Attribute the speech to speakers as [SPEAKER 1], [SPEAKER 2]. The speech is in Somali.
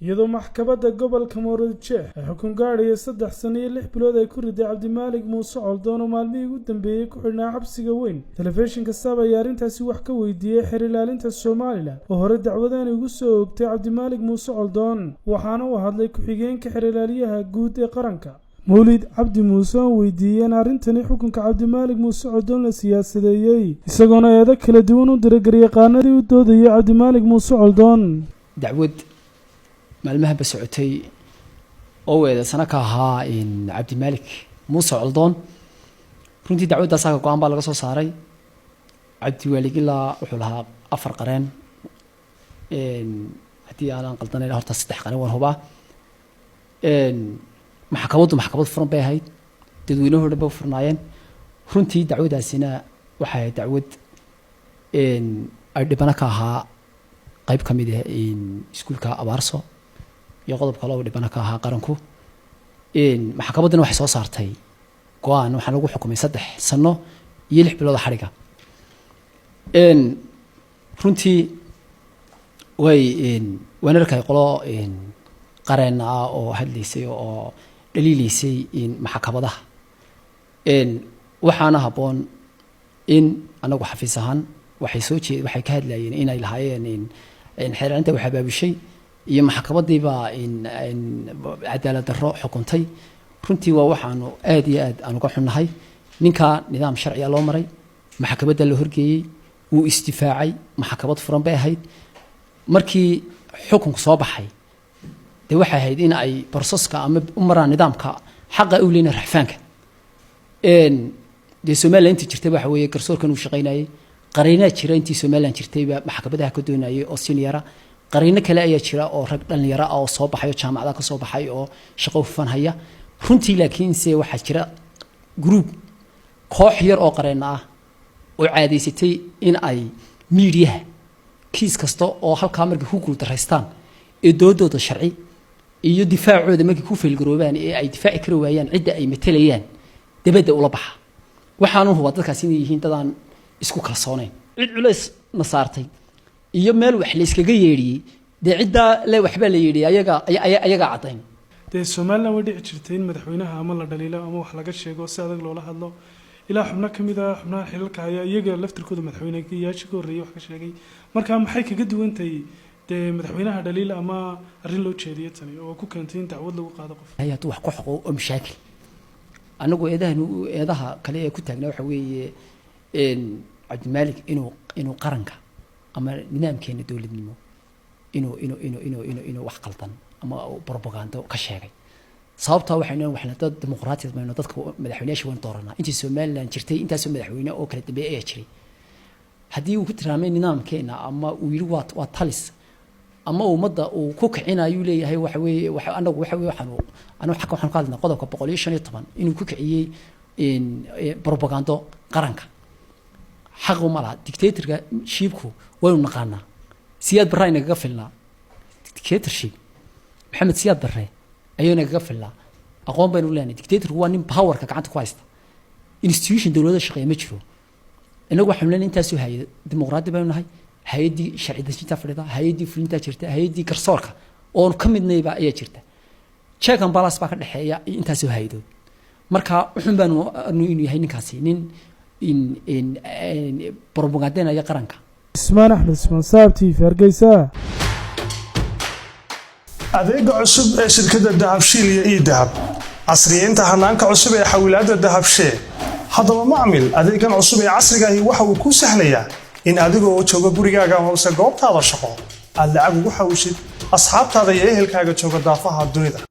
[SPEAKER 1] Iyadoo maxkamadda gobolka Maroodijeex ay xukun gaadhaya 3 sano iyo 6 bilood ay ku riday Cabdimaalig Muuse Coldoon oo maalmihii ugu dambeeyey ku xidhnaa xabsiga weyn, telefishinka Saab ayaa arrintaasi wax ka weydiiyey xeer ilaalinta Somaliland oo hore dacwadani ugu soo oogtay Cabdimaalig Muuse Coldoon. Waxaana uu hadlay ku-xigeenka xeer ilaaliyaha guud ee qaranka, Mawlid Cabdi Muuse, oo weydiiyeen arrintani xukunka Cabdimaalig Muuse Coldoon la siyaasadeeyey, isagoona eedo kala duwan u diray garyaqaanadii u doodayay Cabdimaalig Muuse Coldoon.
[SPEAKER 2] Dacwad maalmahanba socotay oo eedeysano ka ahaa Cabdimaalik Muuse Coldoon, runtii dacwaddaas aka go'aan baa laga soo saaray. Cabdiwaalig ilaa wuxuu lahaa afar qareen, haddii aanan qaldanayn horta saddex qareen waan hubaa. Maxkamaddu maxkamad furan bay ahayd, dadweynuhu dhan bay u furnaayeen. Runtii dacwadaasina waxay ahayd dacwad ay dhibano ka ahaa qayb ka mid ah iskuulka Abaarso iyo qodob kale oo dhibano ka ahaa qaranku. Maxkamadduna waxay soo saartay go'aan, waxaa lagu xukumay 3 sano iyo 6 bilood xadhiga. Runtii way waan arkay qolo qareena ah oo hadlaysay oo dhaliileysay maxkamadaha. Waxaana habboon in anagu xafiis ahaan waxay soo jeed waxay ka hadlayeen inay lahaayeen xeeraalinta wax abaabushay iyo maxkamadiibaa cadaalad darro xukuntay. Runtii waa waxaanu aad iyo aad aan uga xunnahay. Ninka nidaam sharciya loo maray, maxkamadda la horgeeyey, wuu isdifaacay, maxkamad furan bay ahayd. Markii xukunku soo baxay, dee waxay ahayd in ay process-ka ama u maraan nidaamka xaqa u leena racfaanka. Dee Somaliland intii jirtay waxa weeye garsoorkan uu shaqaynayay, qariinaa jira intii Somaliland jirtayba maxkamadaha ka doonayay oo senior ah. Qariino kale ayaa jira oo rag dhalinyaro ah oo soo baxay oo jaamacadaha ka soo baxay oo shaqo hufan haya runtii. Laakiinse waxaa jira group, koox yar oo qareena ah oo caadaysatay in ay miidiyaha kiis kasta oo halkaa markay ku guuldaraystaan ee doodooda sharci iyo difaacooda markay ku fail-garoobaan ee ay difaaci kari waayaan cidda ay matalayaan, dabadda ula baxa. Waxaanu hubaa dadkaas inay yihiin dadaan isku kalsoonayn. Cid culays na saartay iyo meel wax la iskaga yeedhiyey, dee ciddaa le waxbaa la yidhi, ayaga ayagaa caddayn.
[SPEAKER 1] Dee Somaliland way dhici jirtay in madaxweynaha ama la dhaliilo ama wax laga sheego, si adag loola hadlo. Ilaa xubno ka mid ah xubnaha xilalka haya iyaga laftirkooda madaxweyneyaashii ka horreeyay wax ka sheegay. Marka maxay kaga duwan tahay dee madaxweynaha dhaliil ama arrin loo jeediyo tani oo ku keentay in dacwad lagu qaado qof?
[SPEAKER 2] Hadduu wax ku xoqo oo mashaakil, anagu eedahan eedaha kale ee ku taagnaa waxa weeye Cabdimaalik inuu qaranka ama nidaamkeena dowladnimo inuu wax qaldan ama propagando ka sheegay. Sababtaa waxaynu waxna dad dimuqraatiyad baynu, dadka madaxweyneyaasha waynu dooranaa. Intii Somaliland jirtay intaasoo madaxweyne oo kala dambeeyay ayaa jiray. Haddii uu ku tiraamay nidaamkeena ama uu yidhi waa talis ama ummadda uu ku kicinayu leeyahay, waxa weeye waxa anagu waxa weeye waxaanu anagu xagga waxaanu ka hadlaynaa qodobka 115, inuu ku kiciyey propagando qaranka, xaq uma laha. Dictatorka shiibku waynu naqaanaa, Siyaad Barre inagaga filnaa. Dictatorship Maxamed Siyaad Barre ayuu nagaga filnaa, aqoon baynu leenahay. Dictatorku waa nin powerka gacanta ku haysta, institution dowladda shaqeeya ma jiro. Inagu waxaanu leenahay intaasoo hay'ad, dimuqraadi baynu nahay. Hay'addii sharci dejintaa fadhida, hay'addii fulintaa jirta, hay'addii garsoorka oonu ka midnayba ayaa jirta. Check and balance baa ka dhexeeya intaasoo hay'adood. Marka wuxun baanu inuu yahay ninkaasi nin in propagandeynaya qaranka.
[SPEAKER 1] Ismaan Axmed Ismaan, Saab TV, Hargeysa.
[SPEAKER 3] Adeega cusub ee shirkadda Dahabshiil iyo eDahab, casriyeynta hanaanka cusub ee xawilaadda Dahabshee. Haddaba macmil, adeegan cusub ee casriga ahi waxa uu kuu sahlayaa in adigoo jooga gurigaaga amase goobtaada shaqo aad lacag ugu xawishid asxaabtaada iyo ehelkaaga jooga daafaha dunida.